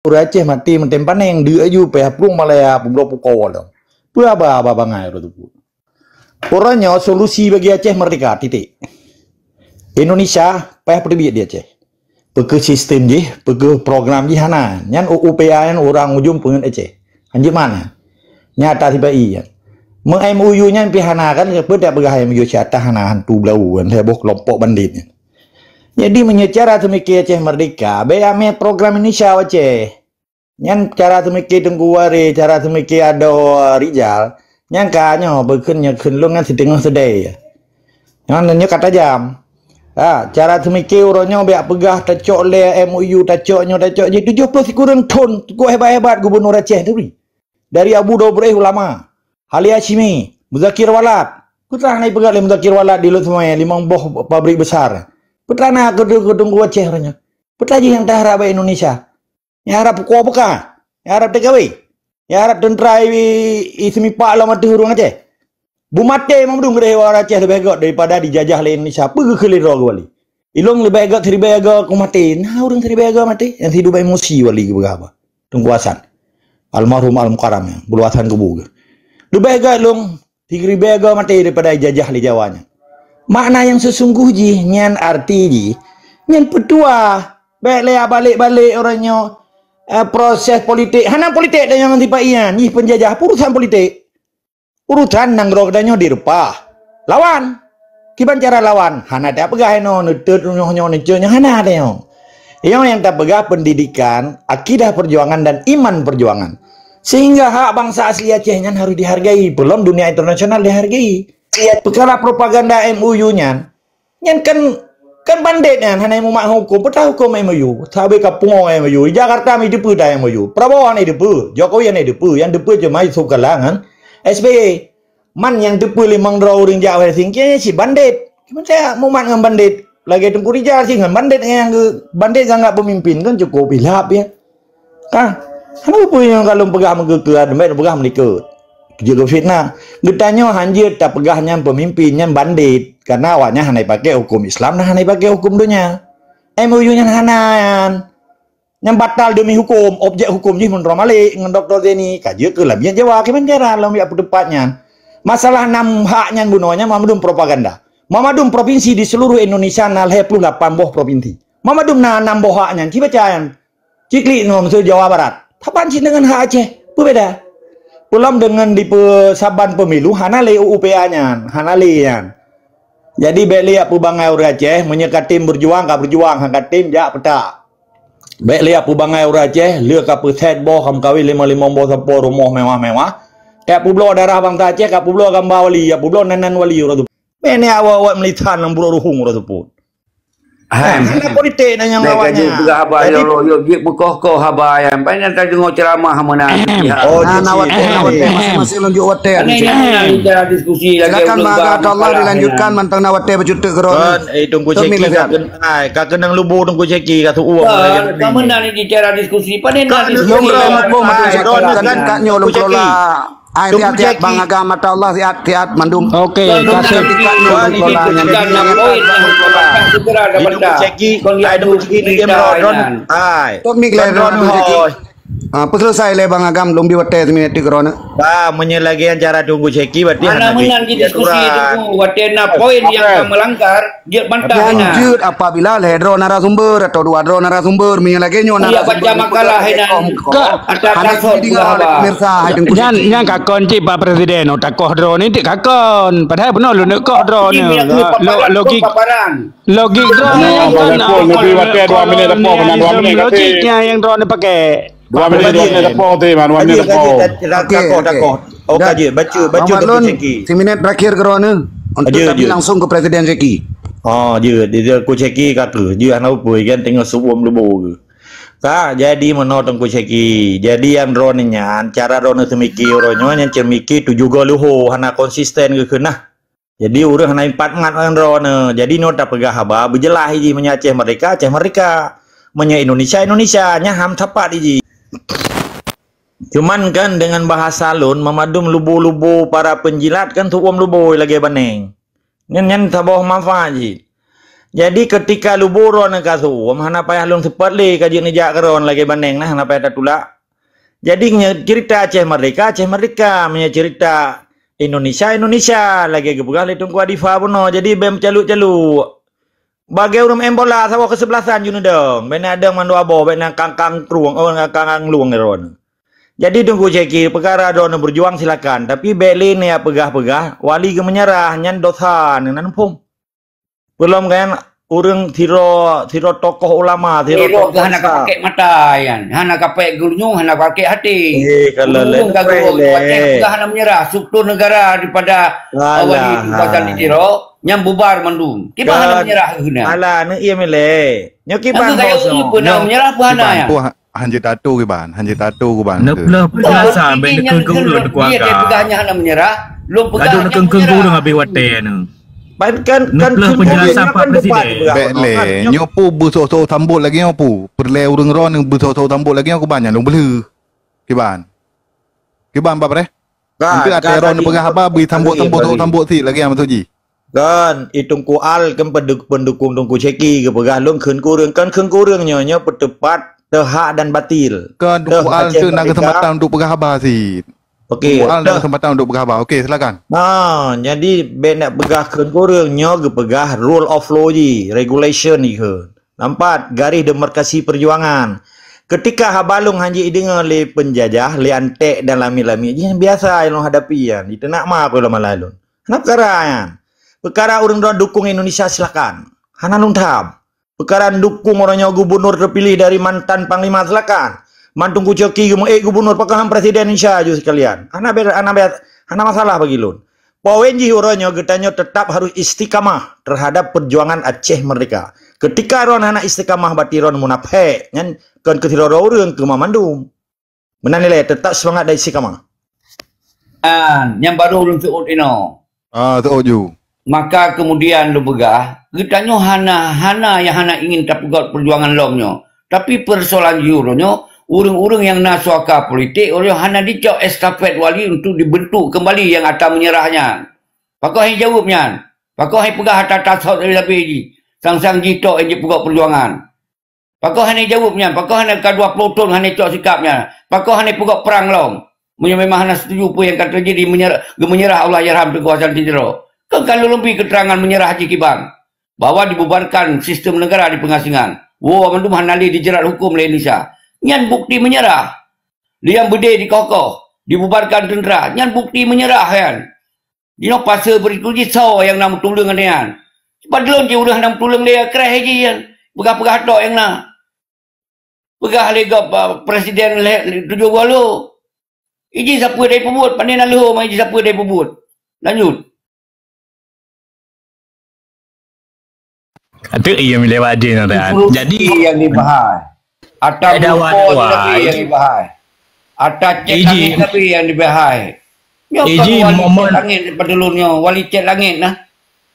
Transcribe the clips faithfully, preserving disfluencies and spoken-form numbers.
Ureuëng Aceh maté meutem paneng, deuk aju payah plueng Malaya peubloe pukoe lom. Peue haba-haba bangai ureuëng teupeu. Uroe nyoe solusi bagi Aceh merdeka, titik. Indonesia payah peuteubiet di Aceh. Peue keuh sistem jih, peue keuh program jih hana. Nyan U U P A nyan urang ujong peungeuet Aceh. Hanjeut mana? Nyata sipa-i nyan. Meu M O U nyan pih hana kan, peue tapeugah M O U siat hana hantu blau kan, lhée boh keulompok bandit nyan. Jadi meunyoe cara teumike Aceh merdeka, bék amé program Indonesia Aceh. Nyan cara teumike Teungku Waréh, cara teumike Ado Rijal. Nyan ka nyoe beukheun nyoe kheun lôn ngan siteungoh seudeh. Nyoe nyoe ka tajam. Ha, cara teumike uroe nyoe bék peugah tacok lé M O U, tacok nyoe, tacok jih tujoh ploh sikureueng thon, cukôp hebat-hebat gubunur Aceh teuh. Dari Abu Dobreh Ulama, Hali Hasyimi, Muzakir Walad. Peue teuma na ipeugah lé Muzakir Walad di Lhokseumawe limong boh pabrik besar. Peue teuma na keu Teungku Aceh uroe nyoe. Peue teuma jih nyang taharap bak Indonesia. Nyang harab pukoe beukah? Nyang harab T K W? Nyang harab teuntra i, i, i seumipak lom ateueh ureuëng Aceh? Beumaté mandum keudeh ureuëng Aceh leubeh gét daripada dijajah lé Indonesia. Peue geukheun lé droe geuwali? Ilong leubeh gét siribée gét ku maté. Nah, ureuëng siribée gét maté. Nyang siduek emosi wali geupeugah haba. Teungku Hasan. Almarhum Al Mukarram nyan. Bulu Hasan kubu geuh. Leubeh gét long siribée gét maté daripada dijajah lé Jawa nyan. Makna nyang seusungguh jih nyan arti jih nyan peutuah. Bék lé balek-balek uroe nyoe, eh, proses politik. Hana politik dan nyang sipa-i nyan. Jih penjajah. Urusan politik. Urusan nanggroe geutanyoe direupah. Lawan. Kiban cara lawan? Hana tapeugah inoe neutot nyoe nyoe neucok nyoe hana tanyoe. Nyoe nyang tapeugah pendidikan, akidah perjuangan dan iman perjuangan. Sehingga hak bangsa asli Aceh nyan harus dihargai, peulom dunia internasional dihargai. Peukara propaganda M O U nyan, nyan kan, kan bandét nyan hana mumat huköm, peutah huköm M O U. Sabe ka pungo M O U. Di Jakarta mi teupeu dah M O U. Prabowo hana teupeu, Jokowi hana teupeu, nyang teupeu cuma Yusuf Kalla ngan S B Y. Man nyang teupeu limong droe ureuëng jak Helsinki nyan cit bandét. Kiban cara mumat ngon bandét? Lagée Teungku Rijal cit ngon bandét nyang geu-, bandét ngon pemimpin kan cukup ilap ya. Kan? Hana peue nyang ka lôn peugah meukeukeuh, hana peugah meulikot. Jeuet keu fitnah. Geutanyoe hanjeuet tapeugah nyan pemimpin nyan bandét, karena awaknyan hana jipaké huköm Islam dan hana jipaké huköm donya. M O U nyan hana nyan. Nyan batal demi huköm, objek huköm jih meunurot Malik ngon Doktor Zaini, ka jeuet keu labiet Jawa, kiban cara lom jak peuteumpat nyan. Masalah nam hak nyan bunoe nyan mandum propaganda. Mandum provinsi di seluruh Indonesia na lhée ploh lapan boh provinsi. Mandum na nam boh hak nyan, ci baca nyan. Ciklik nyoe meuseu Jawa Barat. Saban cit deungon hak Aceh. Peue beda? Peulom deungon di pe-, saban pemilu hana lé U U P A nyan, hana lé nyan. Jadi bék lé jak peubangai ureuëng Aceh, meunyoe katem beujuang, ka beujuang, han katem jak peutak. Bék lé jak peubangai ureuëng Aceh, lheueh ka peuset boh, ka meukawen limong-limong boh sapo rumoh mewah-mewah. Jak peubloe darah bansa Aceh, ka peubloe gamba wali, jak peubloe nan-nan wali uroe tu. Bék ni awak-awak meulisan lam burok ruhueng uroe tu pun. Hai. Nah, hana politik na nyang awaknyan. Jadi peugah haba yo, yo, yo, jeuet beukoh-koh haba nyan. Pai nyan tadeungoe ceuramah meunan. Oh, na, na watée, na watée, masing-masing lôn jok watée. Silakan, maka Allah dilanjutkan mantong na watée bacut teuk keudroe. Kan, eh, Teungku Ceki ka keun-, ai, ka keunong lubu Teungku Ceki ka tuwoe. Ka meunan ni bicara diskusi. Pada diskusi. Lôn rasa mumpung mantong siat kan, kan nyoe lôn kelola. Ai, siat-siat, Bang Agam, mata Allah siat-siat mandum. Oke, kasih. Hai. Top mic lé, Teungku Ceki. Ah, peuseuleusai lé Bang Agam, lôn bi watée siminék teuk droeneuh. Ah, meunyoe lagée nyan cara Teungku Ceki, berarti hana meunan diskusi, Teungku. Watée na poin nyang ka meulanggar. Jeuet bantah. Lanjut apabila lhée droe narasumber atau dua droe narasumber, meunyoe lagée nyoe narasumber baca makalah hai nan. Hana jidinga oleh pemirsa, hai Teungku Ceki. Nyan, nyan kakon cit Pak Presiden, oh, takoh droe ni cit kakon. Padahai bunoe lôn neuk koh droe ni. Logik, logik droe ni kan. Logik nyang droe ni pakai. Dua minit, dua minit lepoh tadi, man, dua minit lepoh. Okey, okey. Oh, ka jeuet, baca, baca Teungku Ceki. Siminék terakhir keudroe neuh. Untuk tadi langsung ke Presiden Ceki. Oh, jeuet, dia Teungku Ceki ka keuh. Jeuet hana peue kan teungoh su'uem lubo ke. Ka, jadi meunoe Teungku Ceki. Jadi nyang droeneuh nyan, cara droeneuh seumike uroe nyoe nyan ceumike tujoh goe luho, hana konsisten geukheun nah. Jadi ureuëng hana ipat mat ngon droeneuh. Jadi nyoe tapeugah haba beujeulaih jih meunyoe Aceh merdeka, Aceh merdeka. Meunyoe Indonesia, Indonesia. Nyan ham sapat jih. Cuman kan dengan bahasa lôn, memadum lubo-lubo para penjilat kan su'uem lubo lagée baneng. Nyan, nyan saboh manfaat jih. Jadi ketika lubô droeneuh ka seuuem, hana payah lôn seupôt lé ka jeuet neujak keu droeneuh lagèe bandeng nah, hana payah tatulak. Jadi nyoe cerita Aceh Merdeka, Aceh Merdeka. Meunyoe cerita Indonesia, Indonesia. Lagèe geupeugah lé Teungku Adifa bunoe. Jadi bèk meucaluk-caluk. Bagaih ureueng maén bola, saboh keusebelasan jih neudong. Bèk na dong mandua boh, bèk na kangkang krueng, oh, kangkang lueng droeneuh. Jadi Teungku Syeki, peukara droeneuh beujuang silakan, tapi bèk lé neupeugah-peugah wali geumeunyeurah, nyan dosa, neunan phom. Peulom kan ureueng sidroe, sidroe tokoh ulama, sidroe Sidroe tokoh hana Islam. Kapakèk mata, nyan. Hana kapakèk geulinyueng, hana kapakèk até. Eh, kalau Ureueng lain ka geuruek lé. Watèe peugah hana meunyeurah, struktur negara daripada Alah, awali kekuasaan hai. Di Tiro, nyang bubar mandum. Kiban hana Kan. Meunyeurah geuh nyan. Alah, aneuk iya mileh. Nyoe kiban Nyang gaya bos ureueng nyoe. Pun hana Nyoe meunyeurah pun hana kiban nyan. Pun ha-, hanjeuet tato kiban, hanjeuet tato kiban Neuploh tu. Penjelasan, bèk neukheun keu ureueng, Teungku Aga. Dia peugah nyan hana meunyeurah, lôn peugah Gaduh hana neukheun keu meunyeurah. Ureueng habéh watèe nyoe. Ban kan, kan Neuploh kheun keu penjelasan ureueng Pak kan tepat Presiden. Bèk lé, kan. Nyoe pu beusoe-soe sambot lagèe nyoe pu. Peureulèe ureueng droeneuh beusoe-soe sambot lagèe nyoe, kiban nyan lôn beuleue. Kiban. Kiban, Pak Preh? Kan, Nanti kan, até droeneuh kan, peugah haba, beri sambot-sambot, beri, beri. Sambot-sambot sik lagèe nyan, Mak Suji. Kan, i Teungku Al kan pendu-, pendukung Teungku Syeki geupeugah lôn kheun keu ureueng. Kan kheun keu ureueng nyoe, nyoe peuteupat teuhak dan batil. Kan, Teungku Al tu na keuseumpatan untuk peugah haba sik. Okey, Teungku Al na keuseumpatan untuk peugah haba. Okey, silakan. Ha, jadi bèk nak peugah kheun keu ureueng, nyoe geupeugah rule of law jih, regulation jih kheun. Nampak garis demarkasi perjuangan. Ketika haba lôn hanjeuet ideungoe lé penjajah, lé antek dan lamiet-lamiet jih, biasa lôn hadapi nyan. Diteunak ma aku lom malai lôn. Hana peukara nyan. Peukara ureueng droe dukung Indonesia, silakan. Hana lôn tham. Peukara dukung uroe nyoe gubernur terpilih dari mantan panglima, silakan. Man Teungku Syeki geumeuék gubernur, pakon han presiden Indonesia ju sekalian. Hana be-, hana be-, hana masalah bagi lôn. Poin jih uroe nyoe geutanyoe tetap harus istiqamah terhadap perjuangan Aceh Merdeka. Ketika droen hana istiqamah, berarti droen munafék. Nyan kon keu sidroe ureueng, keu mandum. Meunan ilèe, tetap semangat dan istiqamah. Ah, nyan baru ulôn seuôt inoe. Ah, seuôt ju. Maka kemudian lôn peugah, geutanyoe hana, hana nyang hana ingin tapeugöt perjuangan lom nyoe. Tapi persoalan jih uroe nyoe, ureueng-ureueng nyang na suaka politik, uroe nyoe hana jicok estafet wali untuk dibentuk kembali nyang ata meunyeurah nyan. Pakon han jaweueb nyan? Pakon han peugah ata tasot sabe-sabe jih? Sang-sang jih tok nyang jipeugöt perjuangan. Pakon hana jaweueb nyan? Pakon hana ka dua ploh thon hana cok sikap nyan? Pakon hana peugöt prang lom? Meunyoe memang hana setuju peue nyang ka teujadi meunyeurah, geumeunyeurah Allahyarham Teungku Hasan Sindro. Kon ka lôn bi keuterangan meunyeurah jih kiban. Bahwa dibubarkan sistem negara di pengasingan. Woe mandum hana lé dijerat huköm lé Indonesia. Nyan bukti meunyeurah. Liang beudé dikoh-koh, dibubarkan teuntra. Nyan bukti meunyeurah nyan. Jinoe fase berikut jih soe nyang na meutuleueng nyan. Sipadlon jih ureueng hana meutuleueng lé, kreh jih nyan. Peugah-peugah tok nyang na. Peugah lé gob, ah, presiden lhèe tujoh ploh. Iji sapeue dai peubuet, pandai na leuho ma iji sapeue dai peubuet. Lanjut. Atuk iya milai wajib nang dah. Jadi yang dibahas. Ata ada buku wai-wai. Tapi yang dibahas. Ata cek langit tapi yang dibahas. Nyoe iji kan wali momen cek langit padulun nyoe, wali cek langit nah.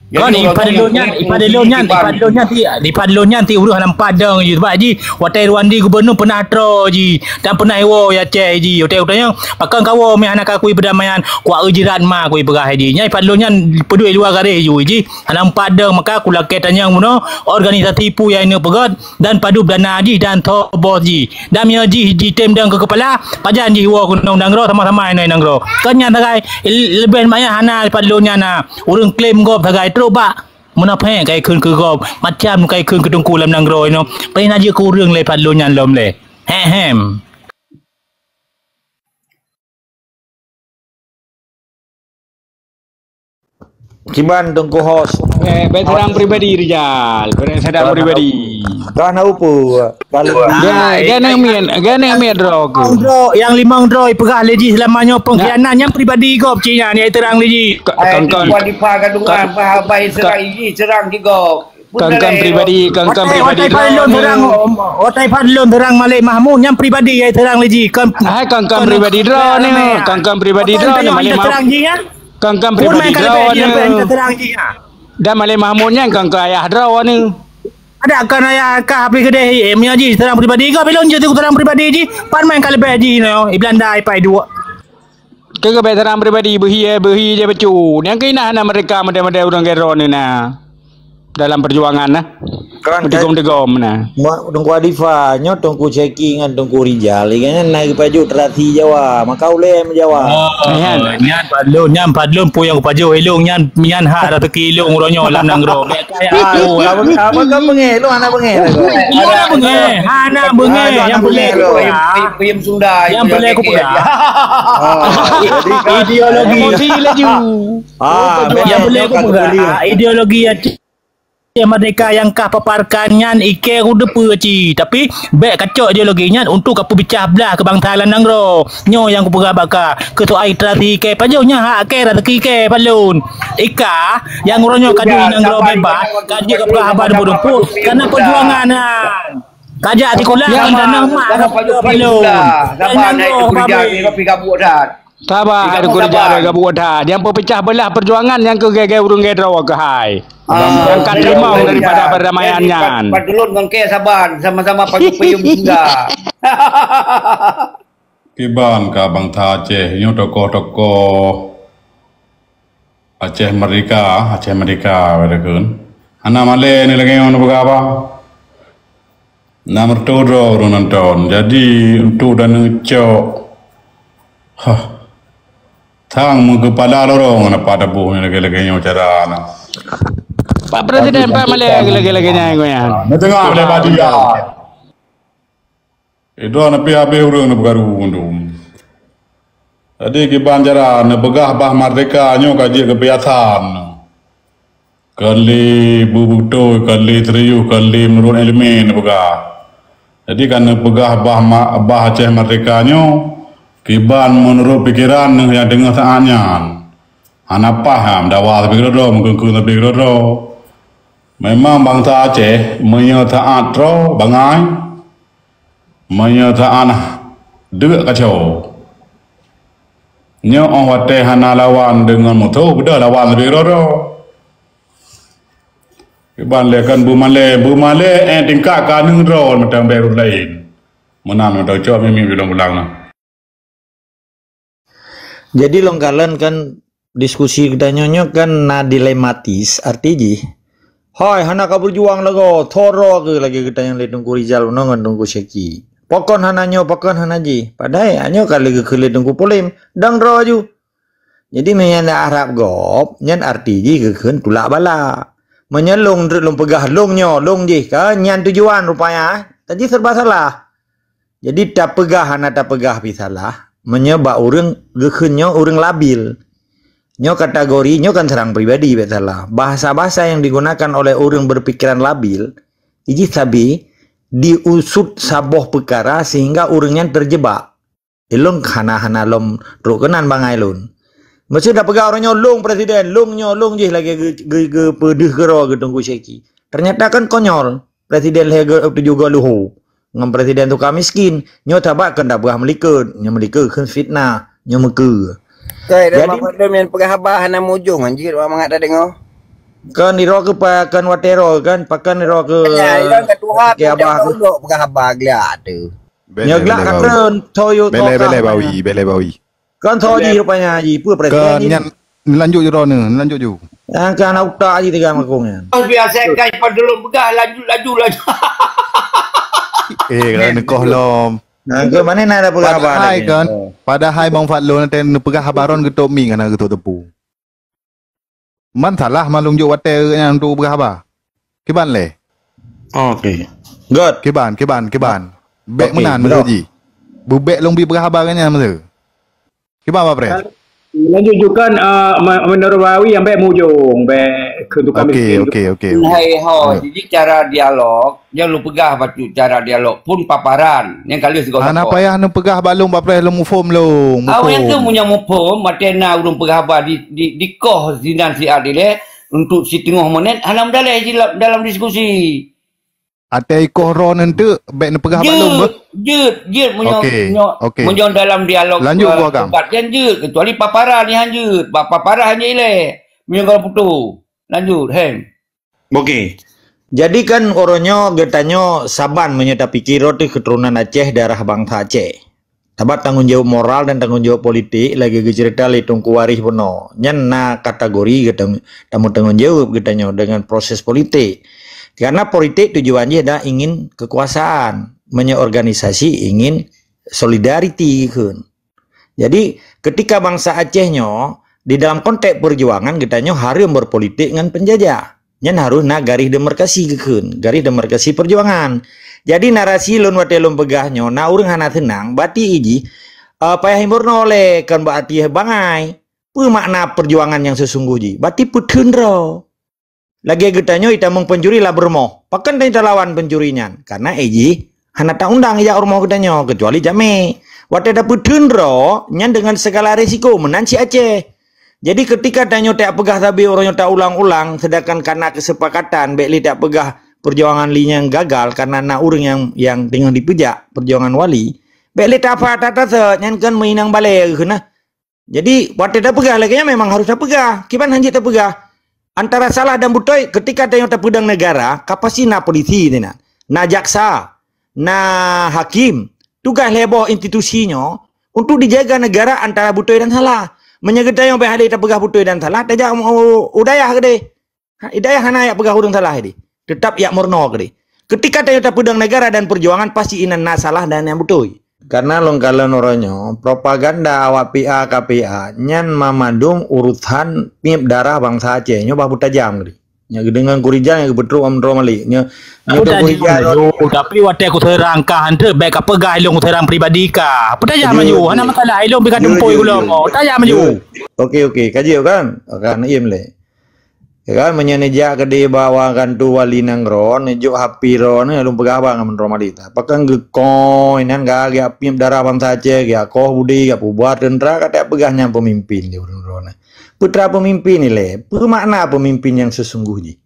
Kan ipadulun nyan, ipadulun nyan, ipadulun nyan ti, ipadulun nyan ti ureueng hana padang ji. Sebab ji, watèe Ruwandi gubernur pernah tro ji, dan pernah iwoe ya ceh ji. Watèe utanya, pakon kawoe meh hana kakui perdamaian, kuak eujirat ma kui peugah ji. Nyan ipadulun nyan peudui luwa garéh ju ji. Hana padang maka kulakèe tanyong bunoe, organisasi peue nyang ineuk peugöt, dan padub dana jih dan soe bos jih. Dan meunyoe jih jitem dong keu keupala, pajan jih woe keunoe nanggroe sama-sama inoe nanggroe. Kon nyan sagai, leubeh banyak hana ipadulun nyan na. Ureueng klaim gob sagai trok bak munafék kai kheun keu gob, macam kai kheun keu teungku lam nanggroe inoe. Paléng na jeuet keu ureueng lé ipadulun nyan lom lé. Hem hem. Kiban Teungku Hos. Eh, bèk serang pribadi, Rijal. Bèk serang pribadi. Ka na upu. Kalau Ga-, gana miet, gana miet droe ku. Droe, nyang limong droe peugah lé jih selama nyoe pengkhianat nyan pribadi gob cit nyan, nyang terang lé jih. Ka-, eh, kan, kan. Tuan Dipa Gadungan, ka-, bah, bah, ka-, serang jih, serang jih gob. Kang-kang pribadi, kang-kang pribadi droe ni. Watèe Fadlon serang Malik Mahmud, nyan pribadi nyang serang lé jih. Hai kang-kang pribadi droe ni, kang-kang pribadi droe ni Malik Mahmud. Kang-kang pribadi droe ni. Dan Malik Mahmud nyan kang-kang ayah droe ni. Ada kan ayah kah habis gede, eh, meunyoe jih serang pribadi ke, bilon je tu serang pribadi jih, pan main ka leubeh jih, no, i Belanda, i pai dua. Keu geubai seurang pribadi, beuhi, eh, beuhi je bacut. Nyang keuinah na meureka model-model ureueng gèt droeneuh na. dalam perjuangan nah. Kan, kan. Digom-digom nah. Teungku Adifa, nyoe Teungku Syeki ngon Teungku Rijal, ikan nyan na geupajoh terasi Jawa, maka ulèe meujawa. Oh, nyan. Nyan padlon, nyan padlon peue nyang geupajoh ilôn, nyan, nyan hak raseuki ilôn uroe nyoe lam nanggroe. Bèk kaya aku. Apa, apa kau bengeh? Lu anak bengeh lah kau. Hana bengeh, hana bengeh. Nyang peureulèe ku peugah. Nyang peureulèe ku peugah. Ideologi. Emosi laju. Ah, nyang peureulèe ku peugah. Ideologi Aceh Merdeka nyang kah paparkan nyan ikèe ku teupeue cit. Tapi bèk kacok ideologi nyan untuk kapeupecah blah keu bansa lam nanggroe. Nyoe nyang kupeugah bak kah, keu soai terasi ikèe pajoh nyan hak kèe raseuki kèe padlon. Ikah nyang uroe nyoe ka jeuet nanggroe bebas, ka jeuet kapeugah haba deuh-deuh, karena perjuangan nyan. Kajak sikula ngon tanah mak ka padlon. Sabar, hai Teungku Rijal, nyoe pih gabuk that. Sabar, hai Teungku Rijal, gabuk that. Nyang peupecah beulah perjuangan nyang keu gèe-gèe ureueng gèe droe keuhai. Nyang ka teurimong daripada perdamaian nyan. Padlon ngon kèe saban, sama-sama payung-payung singgah. Kiban ka bansa Aceh, nyoe tokoh-tokoh Aceh Merdeka, Aceh Merdeka, bèk takheun. Hana malèe ni lagèe nyoe neupeugah haba. Na meureutoh droe ureueng nonton. Jadi, untuk dan neucok, hah, thang meukeupala lorong na pat taboh nyoe lagèe-lagèe nyoe cara na. Pak Presiden, Pak malèe lagèe-lagèe nyan, nyan. Neudeungoe lé Pak Rijal. Idroe neupih habéh ureueng neupeukaru undum. Jadi kiban cara neupeugah bah merdeka nyoe ka jeuet keubiasaan. Kon lé beubeutôi, kon lé serius, kon lé meunurot ileumèe neupeugah. Jadi ka neupeugah bah ma-, bah Aceh merdeka nyoe kiban meunurot pikeran neuh nyang teungoh saát nyan. Hana paih meudawa sabe keudroe-droe, meukheun-kheun sabe keudroe-droe. Memang bansa Aceh meunyoe saát troe bangai, meunyoe saát deuk kacau. Nyoe óh watèe hana lawan deungon musoh, beudôh lawan sabe keudroe-droe. Kiban lé kan beumalèe, beumalèe, eh, tingkat ka neuh droe mantong bèe ureueng laén. Meunan mantong cok mimi bilang-bilang na. Jadi lôn kalon kan diskusi geutanyoe nyoe kan na dilematis, arti jih, hai hana ka beujuang lagoe, tho droe keuh lagèe geutanyoe lé Teungku Rijal unoe ngon Teungku Syeki. Pakon hana nyoe, pakon hana jih. Padahai nyoe ka lheueh geukheun lé Teungku Polem, dang droe ju. Jadi meunyoe na arab gob, nyan arti jih geukheun tulak bala. Meunyoe lôn treuk lôn peugah lôn nyoe, lôn jih, ka nyan tujuan rupanya, tadi serba salah. Jadi tapeugah hana tapeugah pih salah, meunyoe bak ureueng geukheun nyoe ureueng labil. Nyoe kategori nyoe kan serang pribadi bèk salah. Bahasa-bahasa yang digunakan oleh ureueng berpikiran labil, iji sabe diusut saboh peukara sehingga ureueng nyan terjebak. Ilôn hana-hana lom trok keunan bangai lôn. Meuseudah peugah uroe nyoe lôn presiden, lôn nyoe lôn jih lagèe geu-, geu-, geupeudeuh keudroe geuh Teungku Syeki. Ternyata kan konyol. Presiden lhèe geu-, tujoh geu luho. Ngon presiden suka miskin. Nyoe sabat keu ndak peugah meulikot. Nyoe meulikot kheun fitnah. Nyoe meukeue. Kai, dah jadi, mak Fadlon nyang peugah haba hana mujông, anjir, wak mangat tadeungoe. Kan niro keu pa-, kan watèe ro kan, pakan niro keu. Ya, iro ka tuha, ke abah tu. Peugah haba glak tu. Nyoe glak ka treun, tho yue tho. Bèlè, bèlè, Bawi, bèlè, Bawi. Kan tho jih rupanya jih, peue presiden jih. Kan nyan, lanjut ju droeneuh, lanjut ju. Nyang ka na utak jih tiga makong nyan. Biasa kai padahai lôn peugah, lanjut, lanjut, lanjut. Eh, kalau neukoh lom. Nah, ke mana na ada peugah haba lagi? Padahai kan, padahai Bang Fadlon nanti neupeugah haba ron geutok mi ngana geutok teupeu. Man salah malum jok watèe nyan untuk peugah haba. Kiban lé? Oke. Good. Kiban, kiban, kiban. Bèk meunan meunan jih. Beubèk lôn bi peugah haba nyan meunan. Kiban, Pak Pres? Lanjut ju kan, ah, me-, menurut Bawi yang bèk mujông, bèk keu tukang miskin. Oke, oke, oke. Hai ho, jadi cara dialog, Nyang lôn peugah bacut cara dialog phôn paparan. Nyang ka lheueh sigoe. Hana payah neupeugah bak lôn, Pak Pres, lôn muphom lôn. Awak nyang keuh meunyoe muphom, watèe na ureueng peugah haba di, di, dikoh sinan siat dilèe, untuk siteungoh minèt, hana meudalèh jih dalam diskusi. Watèe ikoh droeneuh teuk, bèk neupeugah bak lôn beuh. Jeuet, jeuet, jeuet meunyoe, oke, meunyoe, oke, meunyoe dalam dialog, lanjut, eh, debat nyan jeuet, kecuali paparan nyan jeuet, bak paparan nyan ilèe. Meunyoe ka putôh. Lanjut, Hem. Oke. Jadi kan uroe nyoe geutanyoe saban meunyoe tapike droe teuh keuturonan Aceh, darah bansa Aceh. Sabab tanggong jaweueb moral dan tanggong jaweueb politik lagée geuceurita lé Teungku Waréh bunoe. Nyan na kategori geutanyoe, tameutanggong jaweueb geutanyoe deungon proses politik. Karena politik tujuan jih adalah ingin kekuasaan, meunyoe organisasi ingin solidariti kheun. Jadi, ketika bansa Aceh nyoe di dalam konteks perjuangan geutanyoe hareuem berpolitik ngon penjajah. Nyan harôh na garis demarkasi geukheun, garis demarkasi perjuangan. Jadi narasi lôn watée lôn peugah nyoe na ureuëng hana seunang, berarti jih, eh, payah imeurunoe lé kon berarti bangai. Peue makna perjuangan nyang seusungguh jih? Berarti peutheun droe. Lagée geutanyoe itamong pencuri lam rumoh. Pakon tanyoe talawan pencuri nyan? Karena jih hana ta-undang jak rumoh geutanyoe, kecuali jamé. Watée tapeutheun droe nyan dengan segala risiko meunan si Aceh. Jadi ketika tanyoe tapeugah sabe uroe nyoe taulang-ulang, sedangkan kana keusepakatan bék lé tapeugah perjuangan li nyang gagal karena na ureuëng nyang, nyang teungoh dipeujak perjuangan Wali, bék lé tafa tataseut nyan kon meuinong balée geuh nah. Jadi watée tapeugah lagée nyan memang harôh tapeugah. Kiban hanjeuet tapeugah. Antara salah dan beutôi, ketika tanyoe tapeudong negara, ka pasti na polisi di na, na jaksa, na hakim. Tugaih lhée boh institusi nyoe untuk dijaga negara antara beutôi dan salah. Meunyoe geutanyoe bék hana tapeugah beutôi dan salah, tajak u, u dayah keudeh. Ha, i dayah hana jak peugah ureuëng salah keudeh. Tetap jak meurunoe keudeh. Ketika tanyoe tapeudong negara dan perjuangan, pasti inan na salah dan nyang beutôi. Karena lôn kalon uroe nyoe, propaganda awak P A K P A nyan mamandum urusan piep darah bansa Aceh nyoe bah beutajam keudeh. Nyoe geudeungon kurijang nyang geupeutrok meuntroe malik. Nyoe, nyoe Aku tak kurijang jawab, tapi watée aku serang kah hantu, baik ka peugah ilong serang pribadi kah. Apa tak jawab maju? Hana masalah, ilong bika tempoi gula mo. Tak jawab maju. Oke, oke. Kaji kan? Akan im le. Ya kan, meunyoe neujak keudeh bak wa gantu wali nanggroe, neujok hapi droe, nyoe lôn peugah bang meuntroe malik. Pakon geukoi nan ga geujak piep darah bansa Aceh, geujak koh budi, geujak peubuet teuntara, ka tapeugah nyan peumimpin di ureuëng droe. Putra pemimpin ilée, peue makna pemimpin nyang seusungguh jih?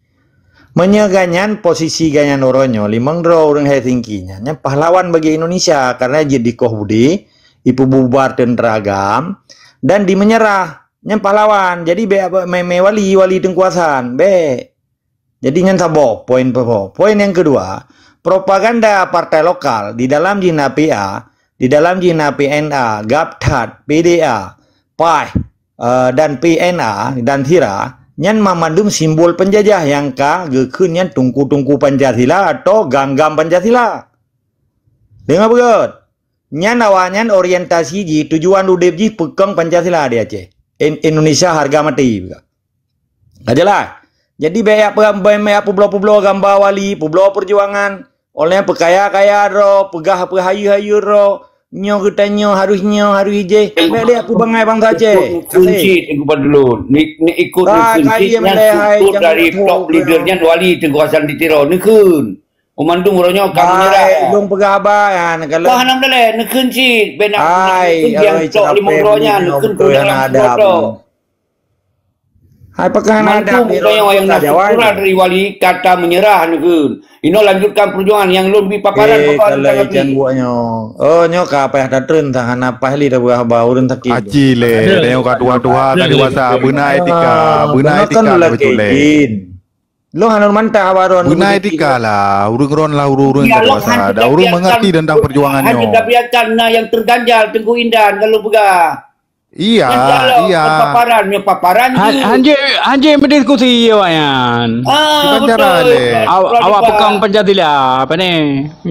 Meunyoe ganyan, posisi ganyan uroe nyoe, limong droe ureuëng Helsinki nyan, nyan pahlawan bagi Indonesia karena jeuet dikoh budi, ipeububar teuntara agam, dan dimenyerah. Nyan pahlawan. Jadi bék mé-mé wali, wali teungku Hasan. Bék. Jadi nyan saboh poin pertama. Poin nyang keudua, propaganda partai lokal di dalam jih na P A, di dalam jih na P N A, GAPTHAT, P D A, PAIH, eh, dan P N A dan SIRA, nyan mamandum simbol penjajah nyang ka geukheun nyan tungku-tungku Pancasila atau gam-gam Pancasila. Deungoe beugét. Nyan awaknyan orientasi jih, tujuan udeb jih peukong Pancasila di Aceh. In-, Indonesia harga mati. Ka jelas. Jadi bék yak pe-, bék yak peubloe-peubloe gamba wali, peubloe perjuangan, oleh peukaya-kaya droe, peugah peuhayeue-hayeue droe, nyoe geutanyoe harus nyoe, harus ijeh. Bék lé peue bangai bansa Aceh. Kunci Teungku Fadlun. Ni, ni ikut kunci nyan struktur dari top leader nyan wali Teungku Hasan di Tiro. Neukheun. Peumandum uroe nyoe ka meunyeurah. Hai, lôn peugah haba nyan, kalau Wah, hana meudaleh, neukheun cit, bena Hai, neukheun nyang oi, cok limong droe nyan, neukheun beutôi hana adab. Hai, pakon hana adab. Mandum uroe nyoe nyang na struktural dari wali, kata meunyeurah neukheun. Inoe lanjutkan perjuangan nyang lôn bi paparan. Eh, kalau ican buah nyoe. Oh, nyoe ka payah tatreun, tak hana paih li dah peugah haba ureueng sakit. Aci lé, nyoe ka tuha-tuha, ka dewasa, beuna etika, beuna etika beutôi lé. Lôn hana mantah awak droe. Beuna etika lah, ureueng droe lah ureueng-ureueng ka dewasa. Dan ureueng mengerti tentang perjuangan nyoe. Hanya tabiarkan na nyang terganjal Teungku Indan lalu peugah. Iya, iya. Paparan, nyoe paparan. Hanjeuet, hanjeuet berdiskusi awak nyan. Ah, betul. Awak peukong Pancasila, apa ni?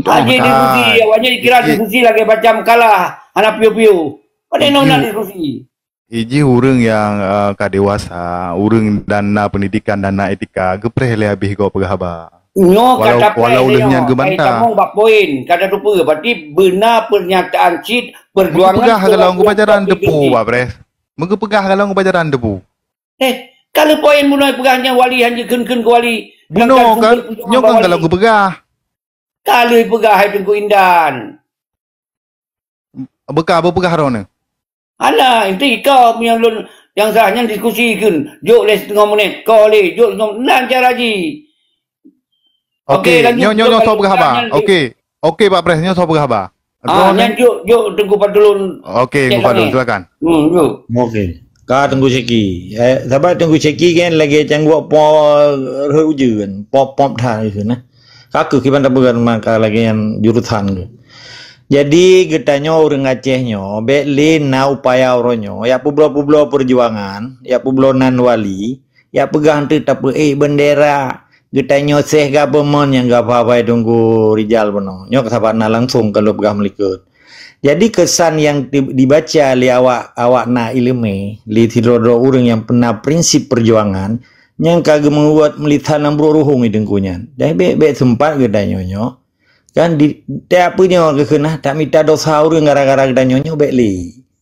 Hanjeuet diskusi, awak nyan dikira diskusi lagi macam kalah, hana piu-piu. Pada nona diskusi. Ijih ureueng nyang, eh, ka dewasa, ureueng dan na pendidikan dan na etika, geupreh lé habéh gob peugah haba. Nyoe kata walau lheueh nyan geubantah. Tamong bak poin, kata tupeue, berarti beuna pernyataan cit perjuangan. Meugepeugah golom geupajaran depu, Pak Pres. Meugepeugah golom geupajaran depu. Eh, kalau poin bunoe peugah nyan wali hana kheun-kheun keu wali. Bunoe kan, nyoe kan golom geupeugah. Kalau peugah hai Teungku Indan. Beuka beupeugah droeneuh. Hana, inti ka meunyoe lôn nyang sah nyan diskusi kheun. Jok lé setengah menit, ka lé, jok setengah menit. Nan cara jih. Okey, nyoe, nyoe, nyoe soe peugah haba. Okey. Okey, Pak Pres, nyoe soe peugah haba. Ah, nyan jok, jok Teungku Fadlun. Okey, Teungku Fadlun, silakan. Hmm, jok. Okey. Ka Teungku Syeki. Eh, saban Teungku Syeki kan lagèe cangguek po rhot ujeuen, pop-pop that itu nah. Ka keuh kiban tapeugah maka lagèe nyan jurusan tu. Jadi geutanyoe ureuëng Aceh nyoe bék lé na upaya uroe nyoe yak peubloe-peubloe peujuangan, yak peubloe nan wali, yak peugah teuk tapeuék bendera. Geutanyoe seh government nyang geuhaba-haba Teungku Rijal bunoe. Nyoe saban na langsong ka lôn peugah meulikot. Jadi keusan nyang di- dibaca lé awak awak na iéleumé, lé sidroe-droe ureuëng nyang peuna prinsip peujuangan, nyang ka geumeubuet meulisan lam brok ruhueng di Teungku nyan. Jadi bék-bék seumpat geutanyoe nyoe. Kan di, tiap peue nyoe geukheun nah, tak mita dosa ureuëng gara-gara geutanyoe nyoe bék lé.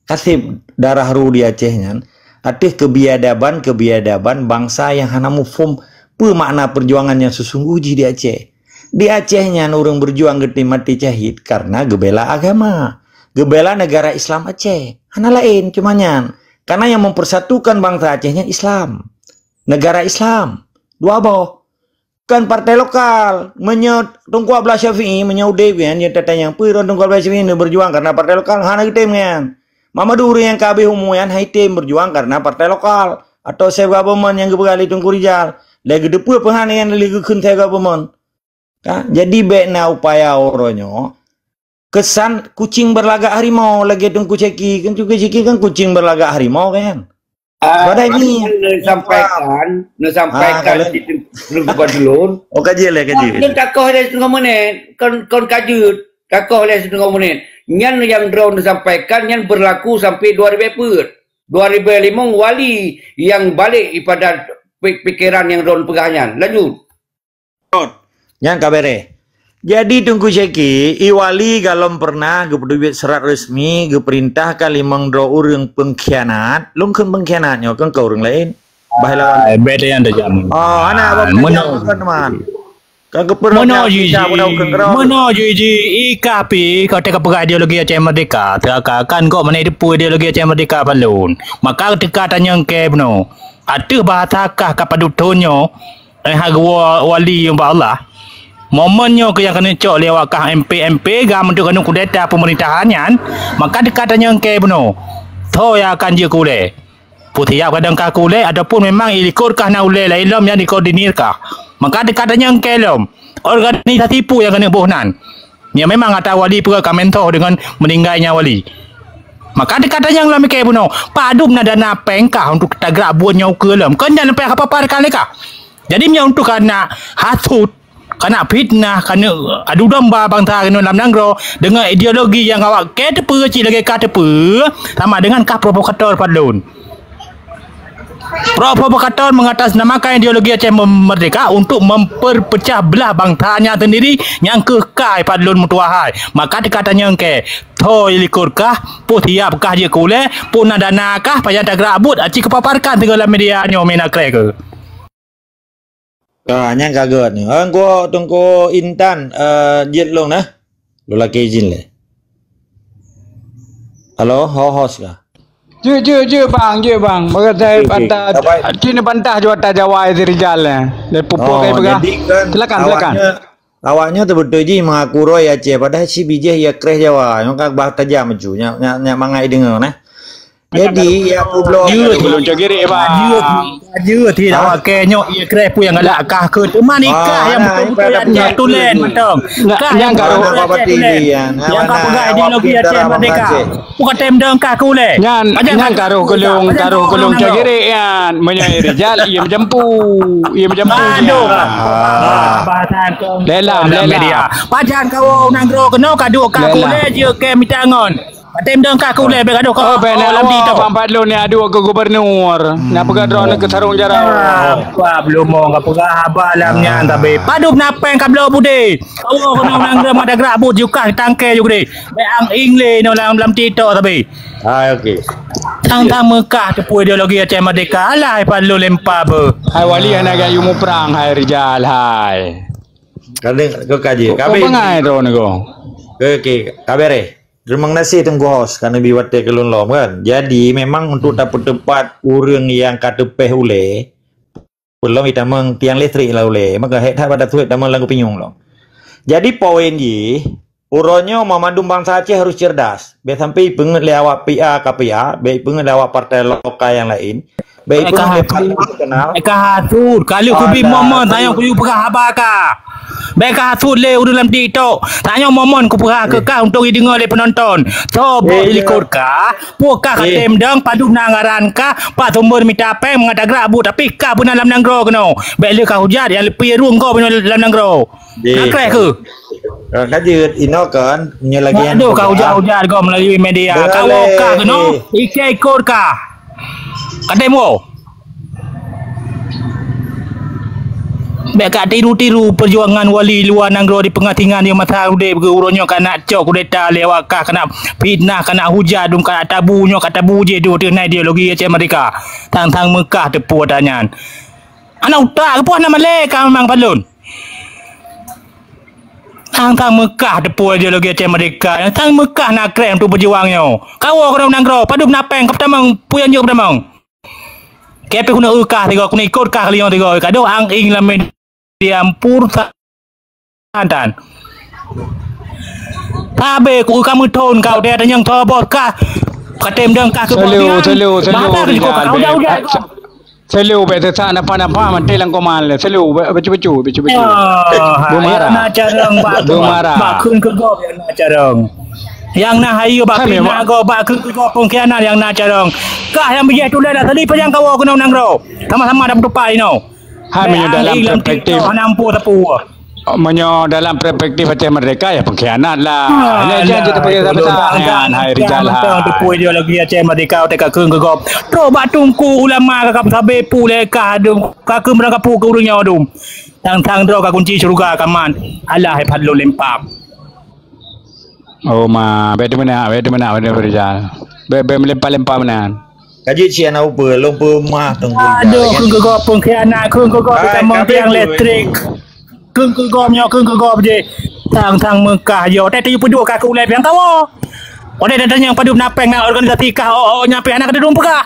Kaseb darah ru di Aceh nyan, ateueh kebiadaban-kebiadaban bangsa nyang hana muphom peue makna peujuangan nyang seusunggoh jih di Aceh. Di Aceh nyan ureuëng beujuang geutem maté syahid karena geubela agama, geubela negara Islam Aceh. Hana laén cuma nyan. Karena nyang mempersatukan bangsa Aceh nyan Islam. Negara Islam. Dua boh. Kan partai lokal. Meunyoe Teungku Abdullah Syafi'i, meunyoe udeb nyan, nyoe tatanyong, peue droe Teungku Abdullah Syafi'i nyoe beujuang karena partai lokal? Hana geutem nyan. Mamadou ureuëng nyang ka habéh umu nyan hai tem beujuang karena partai lokal atau self government nyang geupeugah lé Teungku Rijal. Lé geuteupeue peuhan nyan lé geukheun self government. Ka? Jadi bék na upaya uroe nyoe keusan kucing beulagak harimau lagée Teungku Syeki. Kan Teungku Syeki kan kucing beulagak harimau kan? Ah, Padahal ini neusampaikan, neusampaikan Ah, kalau di Teungku Fadlun. Oh, kaji lé, kaji. Nyan takoh lé setengah menit, kon kon kajut, takoh lé setengah menit. Nyan yang droe neusampaikan nyan berlaku sampai dua ribu peuet. Dua ribu lima wali yang balik ipada pi- pikiran yang droe peugah nyan. Lanjut. Nyan ka bereh. Jadi Teungku Syeki, i wali galom pernah geupeuduek surat resmi geuperintahkan limong droe ureuëng pengkhianat, lôn kheun pengkhianat nyoe kan keu ureuëng laén. Bah lawan. Ah, beda yang terjadi. Oh, anak abang Meno. Kan geupeurunoe Meno juji, meno juji, i kapi kau teuka peugah ideologi Aceh Merdeka, teuka kan kok mana ideologi Aceh Merdeka balon. Maka teuka tanyong ke bunoe. Ateueh bahasa kah ka padub thon nyoe, Eh, ha geuwoe wali nyang bak Allah. Momen nyoe keuh nyang keuneuk cok lé awak kah M P-M P ga meunteuk keuneuk kudeta peumeurintahan nyan, maka teuka tanyong keu bunoe, soe nyang akan jeuet keu ulée? Peusiap kadang kah keu ulée ataupun memang ilikot kah na ulée laén lom nyang dikoordinir kah? Maka teuka tanyong keu lom, organisasi peue nyang keuneuk boh nan? Nyan memang ata wali peue ka mentoh deungon meuninggai nyan wali. Maka teuka tanyong lam ikée bunoe, padub na dana péng kah untuk tagrak buet nyoe ukeue lom? Kon nyan leupah ka paparkan lé kah? Jadi meunyoe untuk kana hasut, kana fitnah, kana adu domba bansa keunoe lam nanggroe deungon ideologi nyang awak kée teupeue cit lagée ka teupeue, sama dengan kah provokator padlon. Pro-, provokator mengatasnamakan ideologi Aceh Merdeka untuk memperpecah belah bangsanya sendiri nyang keuh ka ipat lôn meutuah hai. Maka teuka tanyong kée, soe likot kah, peue siap kah jeuet keu ulée, peue na dana kah, pajan tagrak buet, aci keupaparkan sigoe lam media nyoe mina krée keuh. Ka, nyang ka gét ni. Engko Teungku Intan, eh, jeuet lôn nah. Lôn lakée izin lé. Halo, ho-, host ka? Jeuet, jeuet, jeuet, bang, jeuet, bang. Bagaimana saya Okey, okey. Bantah, Dapat. Cina bantah juta Jawa itu Rijal, eh. Dan pupuk Oh, kayak pegang. Jadi kan Silakan, silakan. Awaknya, awaknya betul-betul ji mengaku roh ya Aceh. Padahal si bijéh ya kreh Jawa. Yang kan bah tajam ju. Nyak, nyak, nyak mangai dengar, nah. Jadi, ya, aku block. Jeuet. Belum cok girik, bang. Jeuet. Jeuet, tidak Ah. pakai nyok, ya, kreh pun yang galak kah ke. Teuma nikah Ah, yang nah, betul-betul ibarat yang dia betul. tulen, betul. Nggak, Kah yang yang betul kalau betul apa dia berarti tulen. dia, yang Yang mana kau pegang awak ideologi pintar Aceh abang Merdeka. Aceh. Bukan tem dong kah ke uleh. Nyan, Macam nyan kau karoh uleh. gulung, Macam karoh kau gulung uleh. cok girik, yan. Menyai Rijal, ia menjempu. Ia menjempu, Aduh. ya. Ah. Bahasan kau Lelam, dalam lelam. media. Pajan kau nanggroe kena kaduk kah ke Lelam. uleh je ke mitangon. Patem dong kah kuleh bek gadoh Oh, kau. bena Oh, lam awak di tu. Bang Fadlun ni aduh ke gubernur. Nak peugah droe ni ke sarung jarau. Apa belum mau ka peugah haba lam nyan Ah. tapi. Padub napeng ka bloe putih. Kau kena urang geura mata gerak but jukah tangke juk deh. Bek ang ingle no lam, lam TikTok tapi. Ah, okey. Tang tang Mekah tepui ideologi Aceh Merdeka. Alah, Fadlun lempa be. Hai wali anak gayu muprang, hai Rijal, hai. Kau kaji. Kau Kabe. pengai droe ni kau. Okey, okey. Kabe reh. Terima kasih Teungku Hos, ka neubi watée keu lôn lom kan. Jadi memang untuk Hmm. tapeuteumpat ureuëng nyang ka teupéh ulée, peulom itamong tiang listrik lah ulée. Maka hék that bak tasuet tamong lagu pinyueng lom. Jadi poin jih, uroe nyoe mandum bansa Aceh harus cerdas. Bék sampai ipeungeut lé awak P A K P A, bék ipeungeut lé awak partai lokal nyang laén. Baik, Baik, pun ka dia hasut. Paling terkenal. Baik, ka hasut. Kalau kubi Alah, momen, tanya aduh. Kuyu peugah haba ka. Baik, ka hasut lé ureueng lam TikTok. Tanya momen kupeugah ke Eh. Ka untuk didengar lé penonton. Sobo Eh, di likot ka. Pue ka Eh. Katem dong, padum na ngaran ka. Pak sumber mita péng, mengata gerak bu. Tapi ka beuna lam nanggroe keunoe. Baik lé ka hujat, yang lepi rueng go lam nanggroe. Deh. Nakréh ke? Ka jeuet, inoe kan, meunyoe lagi Aduh, ka hujat-hujat kau melalui media. Boleh. Kau ka keunoe, Eh. Iké ikot ka. Kadem wo. Bèk ka tiru-tiru perjuangan wali luwa nanggroe di peungasingan di masa udép geuh uroe nyoe ka nak cok kudeta lé awak kah, ka nak fitnah, ka nak hujat, dum ka nak tabu nyoe, ka tabu jih dum teuh na ideologi Aceh Merdeka. Tang-tang Meukah teupeu ata nyan. Aneuk utak, keupeue hana malèe ka memang palon. Tang-tang Meukah teupeu ideologi Aceh Merdeka. Tang Meukah nakréh untuk beujuang nyoe. Kawoe keunoe nanggroe, padum na péng, ka peutamong, peue nyang jok peutamong. Keupeue keuneuk eu kah tiga, keuneuk ikot kah keulinyueng tiga. Ka dong ang-ing lam media mpur sa-, tan. Tabe ku ka meuthon ka udeb tanyong thobot kah. Katem dong kah keu Selu, boh selu, selu, Bata keu jikok Rizal, ka udah-udah bek. Selu, bek sesak napa-napa, mantei lam koma le. Selu, bek, becu-becu, becu-becu. Ah, Bu Mara. Yang na carong bak, Bu Mara. Bak kheun keu gob yang na carong. Yang na hayu bak Hai, fitnah memang. Gob, bak kheun keu gob pengkhianat yang na carong. Kah yang bijéh tuléh dah tadi pajang kawoe keunoe nanggroe. Sama-sama dah bertupai inoe. Hai, meunyoe dalam perspektif. Hana ampu teupeu. Meunyoe dalam perspektif Aceh Merdeka, ya pengkhianat lah. Hanya jangan cerita pakai besar-besar. Hai, Rizal, hai. Tepui ideologi Aceh Merdeka, utai ka kheun keu gob. Trok bak teungku ulama ka, ka sabe pu lé ka dum. Ka kheun meurang ka pu keu ureueng nyoe dum. Tang-tang droe ka kunci syurga ka man. Allah hai padlon lempam. Oh, ma, bèk teumeunak, bèk teumeunak, bèk teumeunak, Rizal. Bèk, bèk meulempam-lempam meunan. Ka jeuet cit hana peue, lôn peumah teungku. Aduh, kheun keu gob pengkhianat, kheun keu gob tamong tiang elektrik. Kheun keu gob nyoe, kheun keu gob jih. Tang-tang Meukah yo, teuh teupeudua ka keu ulèe piang tawoe. Oleh datang nyang padum na péng na organisasi kah, oh, oh, nyampé anak dudung peugah.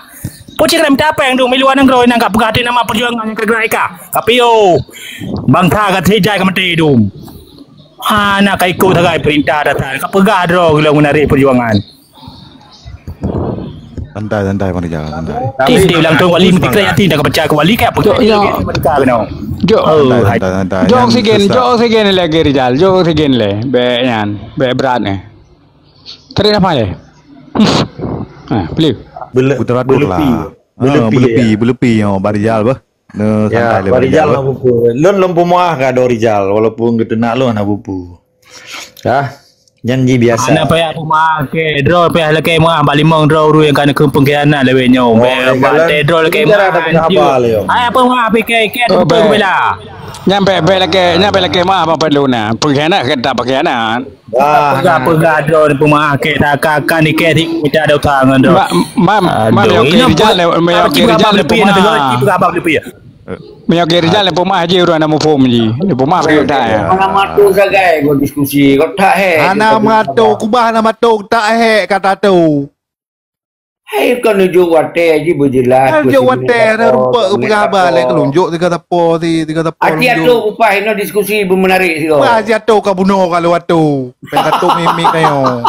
Pocik lam tapéng dum, miluan nanggroe nang ka peugah di nama perjuangan nyang ka gerak ka. Tapi yo, bangsa ka sijai ka maté dum. Hana ka ikot sagai perintah dasar. Ka peugah droe geulang meunari perjuangan. Santai, santai, Bang Rijal, santai. Tapi Tis di ulang tahun wali meutikrai hati dah ka pecah ke wali kayak apa? Jok, jok. Jok. Oh, santai, santai, santai. Jok oksigen, jok oksigen lagi Rijal, jok oksigen le. Bèk nyan, bèk berat ni. Tadi apa le? Ah, beli. Bele-, putar aduk belepi. Lah. Belepi, ah, belepi, ya. Belepi, oh, Bang Rijal bah. Neu, ya, santai le, Bang Rijal. Bang Rijal lah buku. Lôn lôn peumuah ka do Rijal, walaupun geuteunak lôn hana buku. Hah? Janji biasa. Hana payah peumuah ke, droe payah lakèe meuah bak limong droe ureueng nyang ka neukheun pengkhianat lewat nyoe. Oh, bèk ya, bak jalan. Teh droe lakèe meuah. Bicara ada pengapa le, yo? Hai peumuah pike ke. Oh, tu bela. Nyampe bèk lakèe, nyampe lakèe meuah apa perlu na? Pengkhianat ke tak pengkhianat? Wah, peugah-peugah droe peumuah ke, tak akan ikek di kita ada utang ngon droe. Mam, mam, mam, aduh, yo ke ini Rijal, apa, yo ke Rijal apa peumuah. Peugah apa lebih ya? Meunyoe keu Rijal, ah, peumah jih ureueng hana muphom jih. Peumah payah that, ya. Hana mato sagai kau diskusi, kau tak hek. Hana mato, kubah hana mato, tak hek kata tu. Hai, kau nunjuk watèe jih beujeulaih. Kan nunjuk watèe, ada rupa peugah haba lé, kau nunjuk tiga tapo, si, tiga tapo. Aci nunjuk. Atok upah inoe diskusi beumenarik sigoe. Wah, aci atok ka bunoe kalau atok. Payah atok mimik kayo.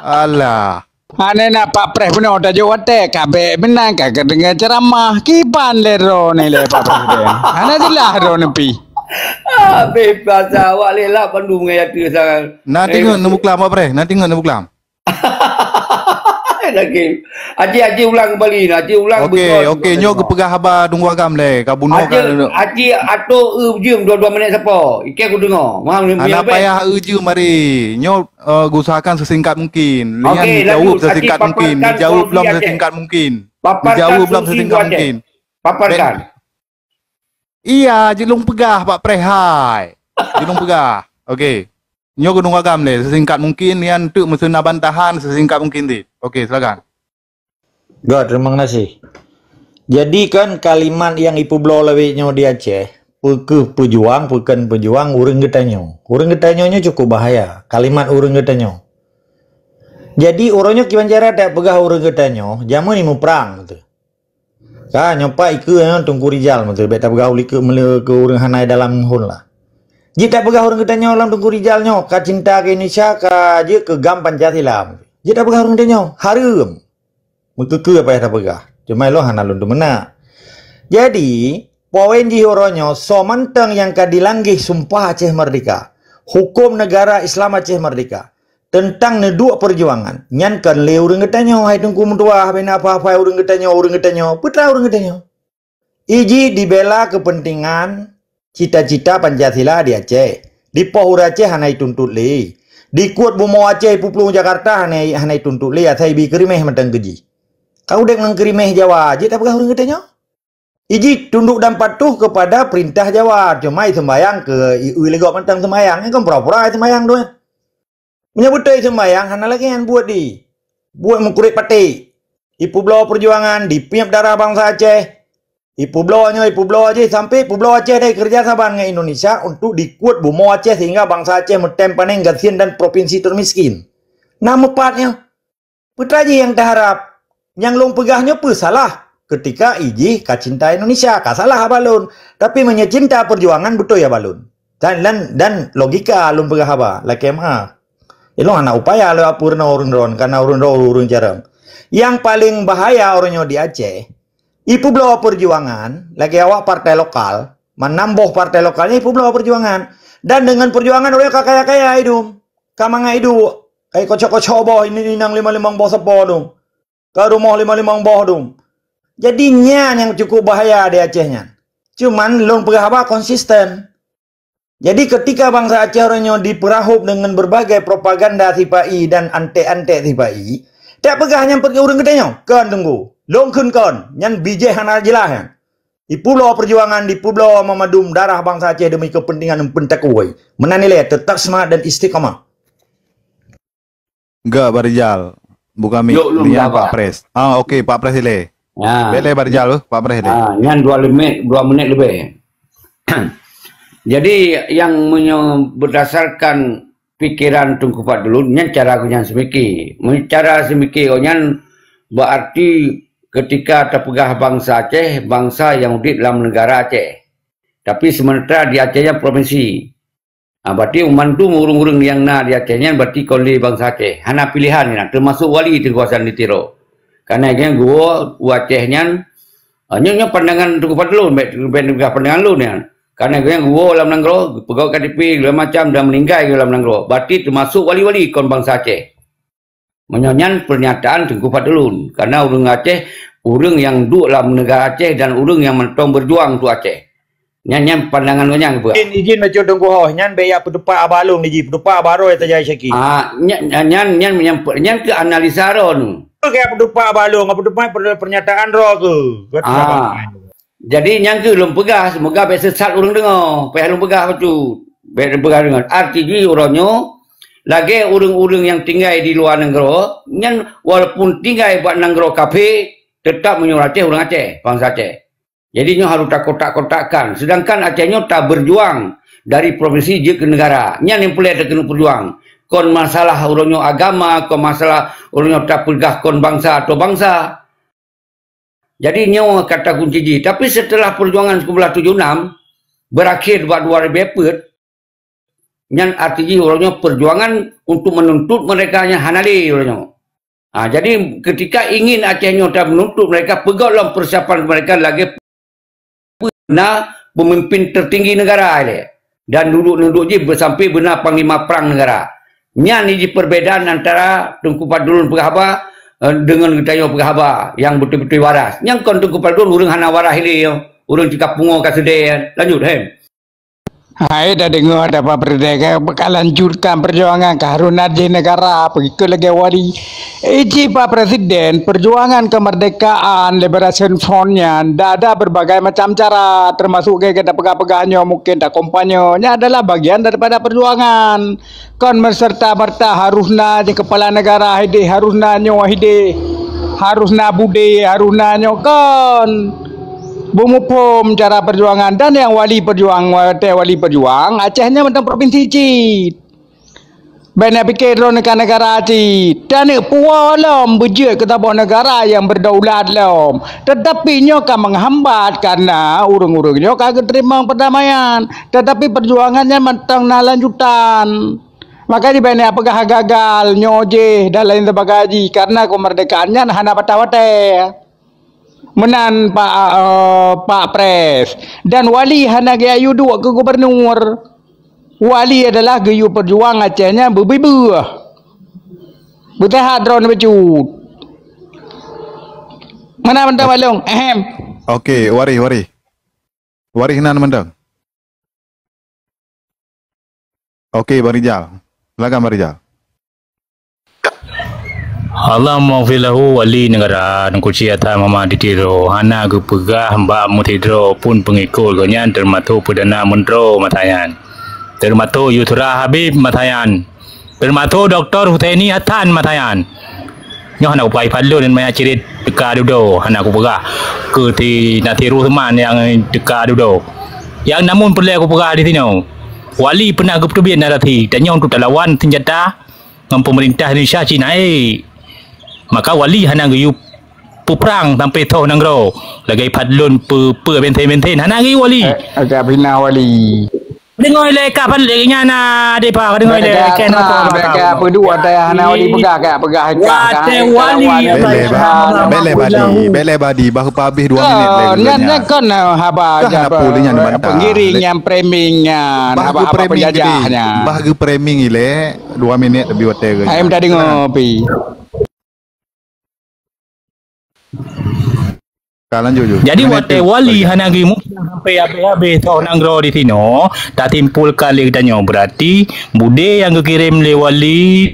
Alah. Hana na Pak Pres bunoe tajok watèe, ka bèk meunan ka keudeungö ceuramah. Kiban lé droeneuh lé Pak Presiden. Hana jeulaih droeneuh pih. Habéh puasa awak lé lap bandum ngon atu sangat. Na tingeut neubuklam Pak Pres, na tingeut neubuklam. Lagi. Aci, aci ulang kembali, na aci ulang. Oke, oke, nyoe geupeugah haba dunggu agam lé, ka bunoe ka. Aci, aci atok eu jeuem dua-dua minit sapo. Ikei kudeungö. Hana payah eu jeuem mari. Nyoe Eh, geusahakan sesingkat mungkin. Lian dijaweueb sesingkat mungkin. Dijaweueb lom sesingkat mungkin. Dijaweueb lom sesingkat mungkin. Paparkan. Iya, jilong peugah Pak Preh hai. Jilong peugah. Oke. Nyoe gunong agam lé, sesingkat mungkin, lian teuk meuseuna bantahan sesingkat mungkin dit. Oke, silakan. Ga, terima kasih. Jadi kan kalimat nyang ipeubloe lawét nyoe di Aceh, peu kheueh peujuang, peu kon peujuang, ureuëng geutanyoe. Ureuëng geutanyoe nyoe cukup bahaya, kalimat ureuëng geutanyoe. Jadi uroe nyoe kiban cara tapeugah ureuëng geutanyoe, jameun imeue prang beutôi. Ka nyoe pat ikeue nyoe Teungku Rijal beutôi, bék tapeugah ulikeu meuleu keu ureuëng hana dalam hon lah. Jeuet tapeugah ureuëng geutanyoe lam Teungku Rijal nyoe ka cinta keu Indonesia, ka jeuet keu gam Pancasila. Jeuet tapeugah ureuëng geutanyoe hareuem. Meukeukeu payah tapeugah. Cuma ilôn hana lôn deumeunak. Jadi, poin jih uroe nyoe, soe mantong nyang ka dilanggeh sumpah Aceh Merdeka, huköm negara Islam Aceh Merdeka, teuntang neuduek peujuangan, nyan kon lé ureuëng geutanyoe, hai Teungku meutuah, bina apa-apa ureuëng geutanyoe, ureuëng geutanyoe, peue teuma ureuëng geutanyoe. Iji dibela keupeuntengan cita-cita Pancasila di Aceh. Dipoh ureuëng Aceh hana ituntut lé. Dikuet bumoe Aceh ipuplueng Jakarta hana, hana ituntut lé, asai ibi keurimeh mantong keu jih. Ka udeb ngon keurimeh Jawa, jeuet tapeugah ureuëng geutanyoe. Iji tunduk dan patuh kepada perintah Jawa, cuma iseumbayang keu i-, ieu lé gob mantong seumbayang, nyan kon pura-pura iseumbayang tu. Meunyoe beutôi seumbayang hana lagée nyan buet di. Buet meukurek paték. Ipeubloe peujuangan, dipiep darah bansa Aceh. Ipeubloe nyoe, ipeubloe jih, sampai ipeubloe Aceh dai keureuja saban ngon Indonesia untuk dikuet bumoe Aceh sehingga bansa Aceh meutem panéng gasien dan propinsi termiskin. Na meupat nyoe. Peue teuma jih nyang taharab? Nyang lôn peugah nyoe peue salah? Ketika ijih ka cinta Indonesia, ka salah haba lôn. Tapi meunyoe cinta peujuangan, beutôi haba lôn. Dan, dan, dan logika lôn peugah haba, lakée meu'ah. Ilôn hana upaya lôn apeurunoe ureuëng droen, karena ureuëng droen ureuëng carông. Nyang paleng bahaya uroe nyoe di Aceh, ipeubloe peujuangan, lagée awak partai lokal, manam boh partai lokal nyan ipeubloe peujuangan. Dan deungon peujuangan ureuëng ka kaya-kaya idum. Ka mangat iduek, kai kocok-kocok boh, ini inong lima-limong boh sapo dum. Ka rumoh lima-limong boh dum. Jadi nyan nyang cukup bahaya di Aceh nyan. Cuman lôn peugah haba konsisten. Jadi ketika bansa Aceh uroe nyoe dipeurahop deungon berbagai propaganda sipa-i dan antek-antek sipa-i, tak peugah nyan peuet ureuëng geutanyoe, kon Teungku. Lôn kheun kon, nyan bijéh hana jeulaih nyan. Ipeubloe peujuangan, dipeubloe meumandum darah bansa Aceh demi kepentingan peuntakui. Meunan ilée, tetap semangat dan istiqamah. Enggak, Bang Rijal. Bukan mi-, Lok lôn niat Pak Pres. Ah, okey, Pak Pres ilée. Ya. Boleh, Bang Rijal, Pak Pres ilée. Ah, nyan dua menit, dua menit lebih. Jadi, yang menye-, berdasarkan pikiran Teungku Fadlun, nyan cara geuh nyan seumiki. Mun cara seumiki geuh nyan, berarti ketika tapeugah bansa Aceh, bansa yang udeb lam negara Aceh. Tapi sementara di Aceh nyan provinsi. Ha, berarti mandum ureuëng-ureuëng nyang na di Aceh nyan berarti kon lé bansa Aceh. Hana pilihan nyan, termasuk wali Teungku Hasan di Tiro. Karena geuh nyan geuwoe u Aceh nyan, ha, nyoe, nyoe pandangan Teungku Fadlun, bèk, bèk peugah pandangan lôn nyan. Karena geuh nyan geuwoe lam nanggroe, peugöt K T P, segala macam dan meninggai geuh lam nanggroe. Berarti termasuk wali-wali kon bansa Aceh. Meunyoe nyan pernyataan Teungku Fadlun, karena ureuëng Aceh, ureuëng nyang duek lam negara Aceh dan ureuëng nyang mantong berjuang untuk Aceh. Nyan, nyan pandangan geuh nyan geupeugah. Izin, izin bacut Teungku Hoh, nyan bèk ya peutupat haba lôn jih, peutupat haba roh tajak syaki. Ah, nyan, nyan, nyan, nyan, nyan, nyan keu analisa droen. Oke, peutupat haba lôn, peutupat per-, pernyataan droe keuh. Ah. Jadi nyan keuh lôn peugah, semoga bèk sesat ureuëng deungoe. Payah lôn peugah bacut. Bèk lôn peugah deungon. Arti jih uroe nyoe, lagèe ureuëng-ureuëng nyang tinggai di luwa nanggroe, nyan walaupun tinggai bak nanggroe kafé, teutap meunyoe Aceh ureuëng Aceh, bansa Aceh. Jadi nyoe harôh takotak-kotakkan. Sedangkan Aceh nyoe taberjuang dari provinsi jeuet keu negara. Nyan nyang peureulèe takeuneuk peujuang. Kon masalah uroe nyoe agama, kon masalah uroe nyoe tapeugah kon bansa atau bansa. Jadi nyoe kata kunci jih. Tapi setelah perjuangan seribu sembilan ratus tujuh puluh enam berakhir bak dua ribu peuet, nyan arti jih uroe nyoe perjuangan untuk menuntut mereka nyan hana lé uroe nyoe. Ha, jadi ketika ingin Aceh nyoe ta menuntut mereka, peugöt lom persiapan mereka lagèe na pemimpin tertinggi negara ilèe. Dan duduk-duduk jih sampai beuna panglima perang negara. Nyan jih perbedaan antara Teungku Fadlun peugah haba, eh, dengan geutanyoe peugah haba nyang beutôi-beutôi waras. Nyang kon Teungku Fadlun ureuëng hana waras ilèe, ureuëng cit ka pungoe ka seudeh. Lanjut, Hem. Hai, dah deungoe dah Pak Presiden, ka, ka lanjutkan perjuangan, ka harôh na jih negara, peuikot lagèe wali. Iji Pak Presiden, perjuangan kemerdekaan, Liberation Front nyan, dah ada berbagai macam cara, termasuk gaya peugah-peugah nyoe mungkin dah kampanye. Nya adalah bagian daripada perjuangan. Kon meuserta-merta harôh na jih kepala negara hideh, harôh na nyoe hideh, harôh na budé, harôh na nyoe kon. Beumuphom cara perjuangan dan nyang wali perjuang, watèe wali perjuang, Aceh nyan mantong provinsi cit. Bèk na pike droeneuh ka negara cit. Taneuk puwoe lom beujeuet keu saboh negara nyang berdaulat lom. Tetapi nyoe ka menghambat karena ureuëng-ureuëng nyoe ka geuteurimong perdamaian. Tetapi perjuangan nyan mantong na lanjutan. Makajih bèk na peugah gagal, nyoe jih dan lain sebagainya jih karena kemerdekaan nyan hana patah watèe. Meunan Pak, eh, Pak Pres. Dan Wali hana geuyue duek keu gubernur. Wali adalah geuyue peujuang Aceh nyan beubeuh. Beuteuhat droeneuh bacut. Meunan mantong Pak Long. Ehem. Okey, Waréh, Waréh. Waréh nan mantong. Okey, Bang Rijal. Silakan, Bang Rijal. Allahumma ghfir lahu wali negara, nangku cia that mama di tiro, hana geupeugah bak meusidroe pun peungikot geuh nyan, teumasok Perdana Menteri masa nyan. Teumasok Yusra Habib masa nyan. Teumasok Doktor Husaini Hasan masa nyan. Nyoe hana kupeugah Ipadlun dan Maya Cirit teuka dudoe, hana kupeugah. Keu si Nasir Usman nyang teuka dudoe. Nyang namun peureulée kupeugah di sinoe, Wali peunah geupeuteubiet narasi, tanyoe untuk talawan seunjata ngon peumeurintah Indonesia cit naék. Maka Wali hana geuyue peuprang sampoe soh nanggroe lagée Ipadlun peu-, peu bensin-bensin. Hana geuyue Wali. Eh, agak bina Wali. Deungoe lé ka pan lé nyan na depa, deungoe lé ka na apa, apa. Ka peuduek ada hana Wali peugah, ka peugah ka. Watée Wali. Bele ba-, bele badi, bah habéh dua minit lé. Nyan, nyan kon haba. Kah na pulih nyan bantah. Penggiring nyang framing nyan, bah haba-haba penjajah nyan. Bah geu framing ilé. Dua minit lebih watée ke. Hai, minta dengar, Pi. Ka lanjut, Ju. Jadi, watée Wali hana geuyue muprang sampai habéh-habéh soh nanggroe di sinoe, tasimpulkan lé geutanyoe, berarti budé nyang geukirém lé Wali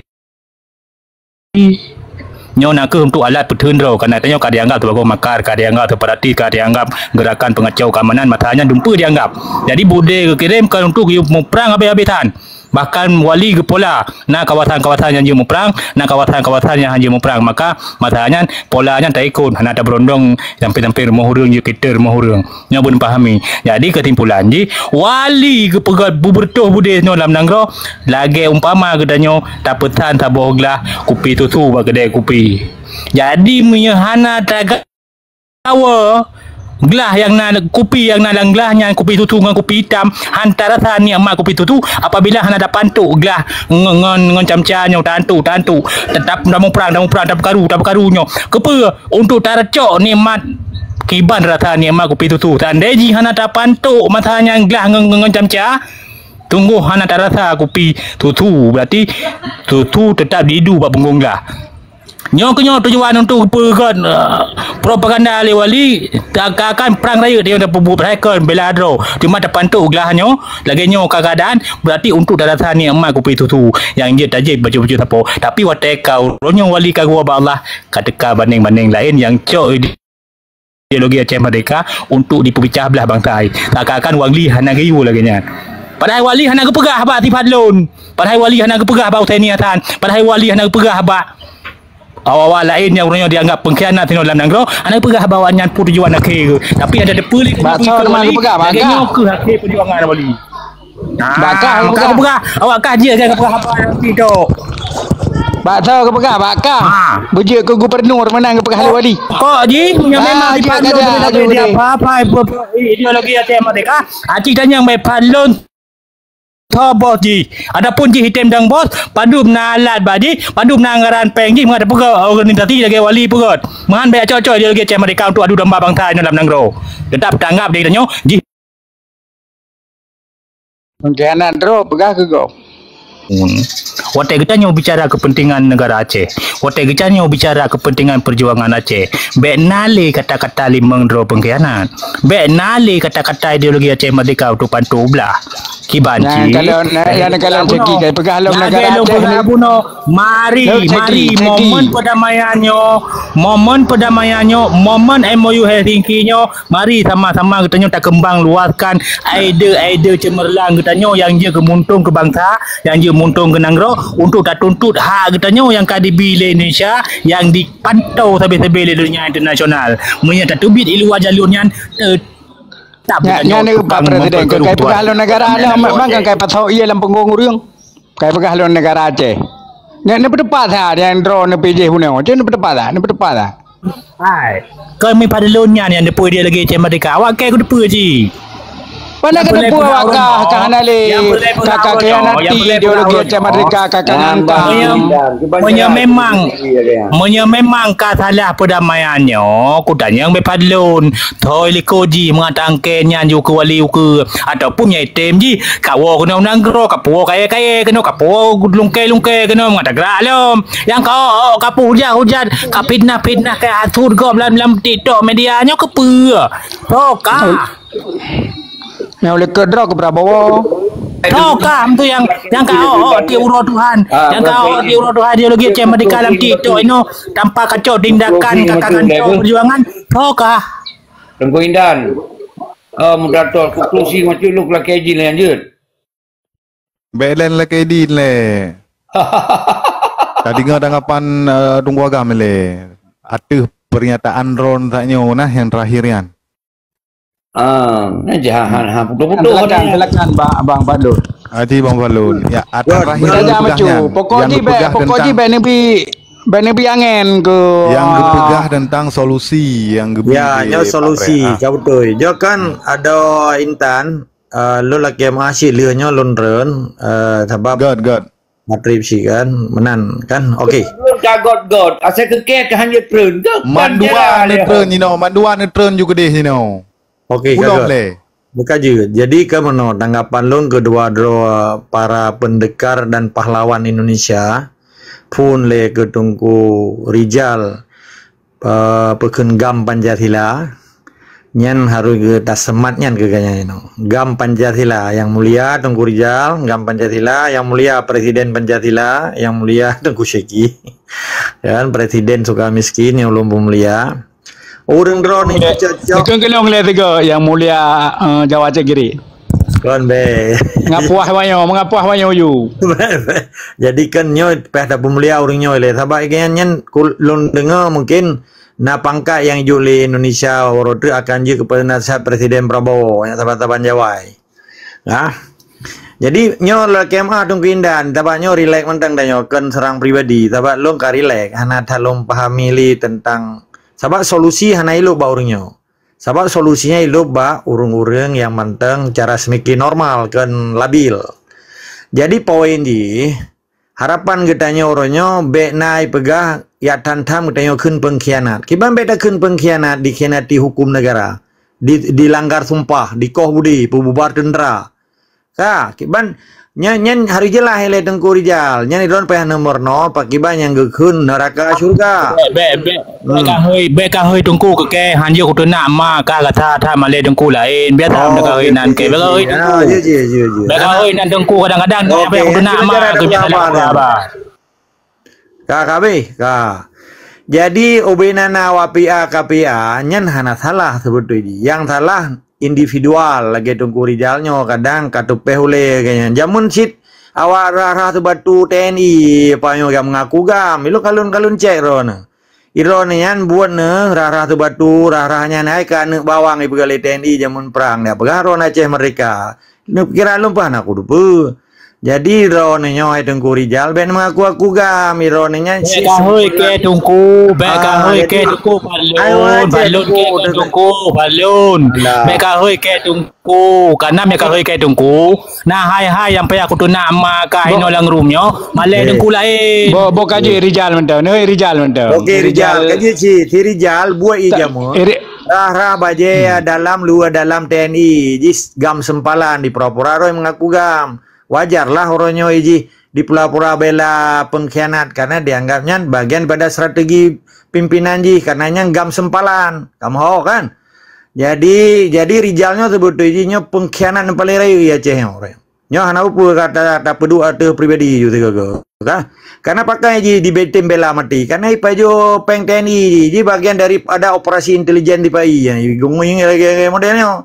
nyoe na kheueh untuk alat peutheun droe, karena tanyoe ka dianggap sibagoe makar, ka dianggap separatis, ka dianggap gerakan pengacau keamanan, masa nyan dumpeue dianggap. Jadi, budé geukirém kon untuk geuyue muprang habéh-habéh that. Bahkan Wali geupola, na kawasan-kawasan nyang jeuet muprang, na kawasan-kawasan nyang hana jeuet muprang. Maka, masa nyan, pola nyan taikot, hana tabeurondong sampoe-sampoe rumoh ureuëng, jeuet keudéh rumoh ureuëng. Nyoe beuneuh pahami. Jadi, keusimpulan jih, Wali geupeugah beubeureutoh budé nyoe lam nanggroe, lagée umpama geutanyoe tapeusan saboh glah kupi susu bak keudée kupi. Jadi, meunyoe hana taga- Tawoe, glah nyang na, kupi nyang na lam glah nyan, kupi susu ngon kupi itam, han tarasa nikmat kupi susu apabila hana tapantok glah ngon, ngon, ngon camca nyoe, taantok, taantok, teutap tamuprang, tamuprang, tapeukaru, tapeukaru nyoe. Keupeue? Untuk taracok nikmat, kiban rasa nikmat kupi susu. Seandai jih hana tapantok masa nyan glah ngon, ngon, ngon camca, sunggoh hana tarasa kupi susu, berarti susu teutap didu bak punggong glah. Nyoe keuh nyoe tujuan untuk peugét, eh, propaganda lé Wali, seakan-akan prang rayeuk nyang tapeubuet, padahai kon bela droe. Cuma tapantok glah nyoe, lagée nyoe ka keuadaan, berarti untuk tarasa nikmat kupi susu nyang jeuet tajép bacut-bacut sapo. Tapi watée ka uroe nyoe Wali ka geuwoe bak Allah, ka teuka bandeng-bandeng laén nyang cok ideologi Aceh Merdeka untuk dipeupecah belah bansa. Seakan-akan Wali hana geuyue lagée nyan. Padahai Wali hana geupeugah bak Sipat Lôn. Padahai Wali hana geupeugah bak Husaini Hasan. Padahai Wali hana geupeugah bak awak-awak laén nyang uroe nyoe dianggap pengkhianat sinoe lam nanggroe, hana geupeugah bak awak nyan peue tujuan akhé geuh. Tapi ada depeulih. Bak soe teuma geupeugah, bak kah? Lagée nyoe keuh akhé peujuangan Wali. Bak kah geupeugah? Awak kah jeuet geupeugah haba nyang pih tu. Bak soe geupeugah, bak kah? Ha. Beujeuet keu gubernur meunan geupeugah lé Wali. Kok jih, nyang memang Sipat Lôn, tapi dia apa-apa, ideologi Aceh Merdeka. Aci tanyong Sipat Lôn. Tho bos jih. Adapun jih item dang bos, padub na alat bak jih, padub na anggaran péng jih, mangat peugét organisasi lagée Wali peugét. Meuhan bèk cocok ideologi Aceh Merdeka untuk adu domba bansa inoe lam nanggroe. Tetap tanggap diri tanyoe jih. Pengkhianat droe peugah keu gob. Hmm. Watée geutanyoe bicara kepentingan negara Aceh, watée geutanyoe bicara kepentingan perjuangan Aceh, bèk na lé kata-kata limong droe pengkhianat. Bèk na lé kata-kata ideologi Aceh Merdeka untuk pantok blah. Kiban cit. Nyang kalon, nyang kalon ceki kai peugah lom negara Aceh. Lagée lôn peugah bunoe, mari, mari, momen perdamaian nyoe, momen perdamaian nyoe, momen M O U Helsinki nyoe, mari sama-sama geutanyoe takeumbang luaskan idea-idea cemerlang geutanyoe nyang jeuet keu muntong keu bansa, nyang jeuet muntong keu nanggroe, untuk tatuntut hak geutanyoe nyang ka dibi lé Indonesia, nyang dipantau sabe-sabe lé donya internasional. Meunyoe tateubiet i luwa jalur nyan, te- Nyan, nyan Pak Presiden, kai peugah lôn negara nyoe, memang kai pasoe ie lam punggong ureuëng. Kai peugah lôn negara Aceh. Nyan neupeuteupat that nyang droe neupijih bunoe. Cit neupeuteupat that, neupeuteupat that. Hai. Kon meupadub lôn nyan nyang neupeue dia lagée Aceh Merdeka. Awak kai kuteupeue cit. Pandai keuneupue awak kah, ka hana lé. Ka, ka khianati ideologi Aceh Merdeka, ka, ka nangkang. Meunyoe memang, meunyoe memang ka salah peudamaian nyoe, kutanyong bak Fadlon, thoi likot jih meungatangke nyan ju keu wali ukeue, ataupun nyai tem jih, ka woe keunoe nanggroe, ka puwoe kayèe-kayèe keunoe, ka puwoe lungkée-lungkée keunoe, meungat gerak lom. Nyang ka ôk-ôk, ka peuhujat-hujat, ka fitnah-fitnah, ka hasut gob lam, lam TikTok media nyoe keupeue? Thokah. Nyang ulèe keu droe keu Prabowo. Thokah tu nyang, nyang ka ôk-ôk di uroe Tuhan. Nyang ka ôk-ôk di uroe Tuhan ideologi Aceh Merdeka lam TikTok inoe tanpa kacok tindakan ka kacok perjuangan. Thokah. Teungku Indan. Oh, moderator, konklusi macam lu lakèe jih lanjut. Bèk lôn lakèe di lé. Tadeungoe tanggapan, eh, Teungku Agam lé. Ateueh pernyataan droeneuh tanyoe nah nyang terakhir nyan. Ah, nah, jangan, ha, ha, putus-putus. Silakan, silakan, Bang, Bang Fadlon. Aji Bang Fadlon. Ya, atas terakhir. Pokok jih bèk, pokok jih bèk neubi, bèk neubi angèn keu. Nyang geupeugah tentang solusi nyang geubi. Ya, nyoe solusi, ka beutôi. Jok kan ada Intan, eh, lôn lakèe meu'ah cit lheueh nyoe lôn treun, eh, sabab. Good, good. Magrib sih kan, meunan kan. Okey. Ka got-got, asai keu kèe ka hana treun. Mandua neutreun jinoe, mandua neutreun ju keudeh jinoe. Okey, ka got. Buka jeuet. Jadi ka meunoe tanggapan lôn keudua droe para pendekar dan pahlawan Indonesia, phôn lé keu Teungku Rijal, eh, peukheun GAM Pancasila, nyan harôh geutaseumat nyan keu geuhnyan inoe. GAM Pancasila yang mulia Teungku Rijal, GAM Pancasila yang mulia Presiden Pancasila, yang mulia Teungku Syeki. Kan Presiden Sukamiskin nyang ulôn peumulia. Ureueng droeneuh cocok. Itu kelong lé tiga yang mulia, eh, Jawa Cek Giri. Kon bèk. Ngapuah wanyoe, mengapuah wanyoe ju. Jadi kan nyoe payah tapeumulia ureueng nyoe lé. Sabab nyan, nyan kul-, lôn deungoe mungkin na pangkat nyang jok lé Indonesia uroe teuk akan jeuet keu peunasihat Presiden Prabowo nyang saban-saban jawai. Nah. Jadi nyoe lakèe meu'ah Teungku Indan, sabab nyoe rilek mantong tanyoe kon seurang pribadi, sabab lôn ka rilek hana that lôn pahami lé teuntang, sabab solusi hana ilôp bak ureueng nyoe. Sabab solusinya ilôp bak ureueng-ureueng nyang mantong cara seumiké normal, kon labil. Jadi poin jih, harapan geutanyoe uroe nyoe bèk na ipeugah jak tham-tham geutanyoe kheun peungkhianat. Kiban bèk takheun peungkhianat, dikhianati huköm neugara, di, dilanggar sumpah, dikoh budi, peububar teuntra. Ka, kiban nyan, nyan harôh jeulaih lé Teungku Rijal. Nyan droeneuh payah neumeurunoe, pakiban nyang geukheun neuraka syeuruga. Bèk, bèk, bèk, bèk kahôi, bèk kahôi Teungku keu kèe, hanjeuet kuteunak ma ka gata that malèe Teungku laén. Biasa bèk kahôi nan kèe, bèk kahôi Teungku. Bèk kahôi nan Teungku kadang-kadang payah kuteunak ma keu biasa haba. Ka, ka habéh? Ka. Jadi, ubé na awak P A, ka P A, nyan hana salah seubeutôi jih. Nyang salah individual lagèe Teungku Rijal nyoe kadang ka teupèh ulèe lagèe nyan. Jameun cit awak rhah-rhah seubatu T N I, apa nyoe ka meungaku GAM. Ilôn kalon-kalon cèk droeneuh. Droeneuh nyan buet neuh rhah-rhah seubatu, rhah-rhah nyan hai keu aneuk bawang ipeugah lé T N I jameun prang. Dak peugah droeneuh Aceh Merdeka. Neukira lôn pah na kuteupeu. Jadi, droeneuh nyoe hai Teungku Rijal, bèk meungaku-aku GAM, droeneuh nyan. Bèk kahôi kèe Teungku, bèk kahôi kèe Teungku, Fadlon, Fadlon kèe Teungku, Fadlon. Bèk kahôi kèe Teungku, kana bèk kahôi kèe Teungku. Na hai-hai nyang payah kuteunak ma ka inoe lam room nyoe, malèe Teungku laén. Bo, bo ka jeuet Rijal mantong, nyoe Rijal mantong. Okey, Rijal, ka jeuet cit, si Rijal buet ie jameun. Rhah-rhah bajèe dalam, luwa dalam T N I, jih GAM sempalan, dipura-pura roh meungaku GAM. Wajarlah uroe nyoe jih dipura-pura bela peungkhianat, karena dianggap nyan bagian pada strategi pimpinan jih, karena nyan GAM sempalan. Kamoe ho kan? Jadi, jadi Rijal nyoe seubeutôi jih nyoe peungkhianat nyang paleng rayeuk di Aceh nyoe. Nyoe hana peue-peue ka ta-, tapeuduek ateueh pribadi ju sigoe-goe. Ka? Karena pakon jih di tim bela mati? Karena ipajoh pèng T N I jih, jih bagian daripada operasi intelijen di P A I nyan. Gungueng lagèe-lagèe model nyoe.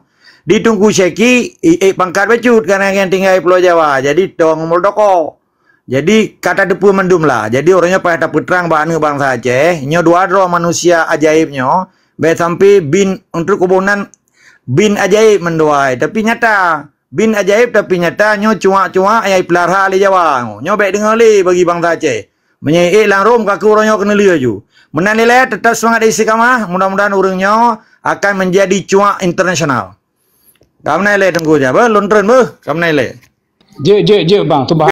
Di Teungku Syeki, i-, ék pangkat bacut karena nyang tinggai Pulo Jawa. Jadi, tong muldoko. Jadi, ka tateupeue mandum lah. Jadi, uroe nyoe payah tapeutrang bak aneuk bansa Aceh, nyoe dua droe manusia ajaéb nyoe, bèk sampai bin, untuk kuboh nan bin ajaéb mandua, tapi nyata. Bin ajaéb tapi nyata, nyoe cuak-cuak nyang ipeulara lé Jawa. Nyoe bèk deungoe lé bagi bansa Aceh. Meunyoe ék lam Rom, ka keu uroe nyoe keuneulheueh ju. Meunan lé lé, teutap seumangat istiqamah. Mudah-mudahan ureueng nyoe akan menjadi cuak internasional. Ka meunan lé Teungku nyan, bah, lôn treun beuh. Ka meunan lé. Jeuet, jeuet, jeuet, bang. Tu bah.